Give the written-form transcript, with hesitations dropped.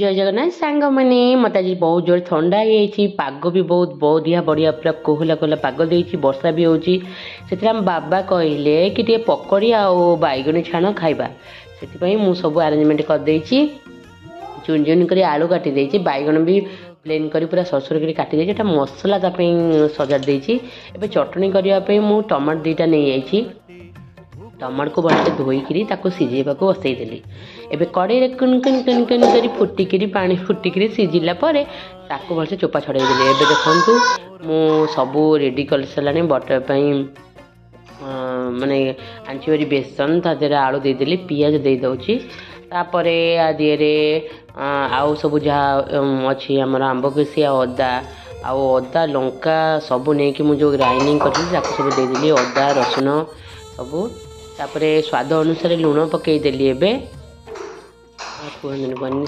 ଜୟ ଜଗନ୍ନାଥ ସାଙ୍ଗମାନେ। ମୋତେ ଆଜି ବହୁତ ଜୋରେ ଥଣ୍ଡା ହେଇଯାଇଛି। ପାଗ ବି ବହୁତ ବଢ଼ିଆ ବଢ଼ିଆ, ପୁରା କୋହଲା କୋହଲା ପାଗ ଦେଇଛି, ବର୍ଷା ବି ହେଉଛି। ସେଥିରେ ଆମ ବାବା କହିଲେ କି ଟିକେ ପକୋଡ଼ି ଆଉ ବାଇଗଣ ଛାଣ ଖାଇବା। ସେଥିପାଇଁ ମୁଁ ସବୁ ଆରେଞ୍ଜମେଣ୍ଟ କରିଦେଇଛି। ଚୁନ ଚୁନ କରି ଆଳୁ କାଟି ଦେଇଛି, ବାଇଗଣ ବି ପ୍ଲେନ୍ କରି ପୁରା ସରୁ ସରୁ କରି କାଟି ଦେଇଛି। ଏଇଟା ମସଲା ତା ପାଇଁ ସଜାଡ଼ି ଦେଇଛି। ଏବେ ଚଟଣି କରିବା ପାଇଁ ମୁଁ ଟମାଟୋ 2ଟା ନେଇଯାଇଛି। ଟମାଟୋକୁ ଭଲସେ ଧୋଇକିରି ତାକୁ ସିଝେଇବାକୁ ବସେଇଦେଲି। ଏବେ କଡ଼େଇରେ କୁନ କୁନ କୁନ କୁନ କରି ଫୁଟିକିରି, ପାଣି ଫୁଟିକିରି ସିଝିଲା ପରେ ତାକୁ ଭଲସେ ଚୋପା ଛଡ଼େଇଦେଲି। ଏବେ ଦେଖନ୍ତୁ, ମୁଁ ସବୁ ରେଡ଼ି କରିସାରିଲାଣି ବଟର ପାଇଁ। ମାନେ ଆଣିଛି ଭାରି ବେସନ, ତା ଦେହରେ ଆଳୁ ଦେଇଦେଲି, ପିଆଜ ଦେଇଦେଉଛି। ତାପରେ ଆ ଦିହରେ ଆଉ ସବୁ ଯାହା ଅଛି, ଆମର ଆମ୍ବ କଷି ଆଉ ଅଦା, ଆଉ ଅଦା ଲଙ୍କା ସବୁ ନେଇକି ମୁଁ ଯେଉଁ ଗ୍ରାଇଣ୍ଡିଙ୍ଗ କରିଥିଲି ତାକୁ ସବୁ ଦେଇଦେଲି, ଅଦା ରସୁଣ ସବୁ। ତାପରେ ସ୍ୱାଦ ଅନୁସାରେ ଲୁଣ ପକାଇଦେଲି। ଏବେ କୁହନ୍ତୁନି କୁହନ୍ତୁନି।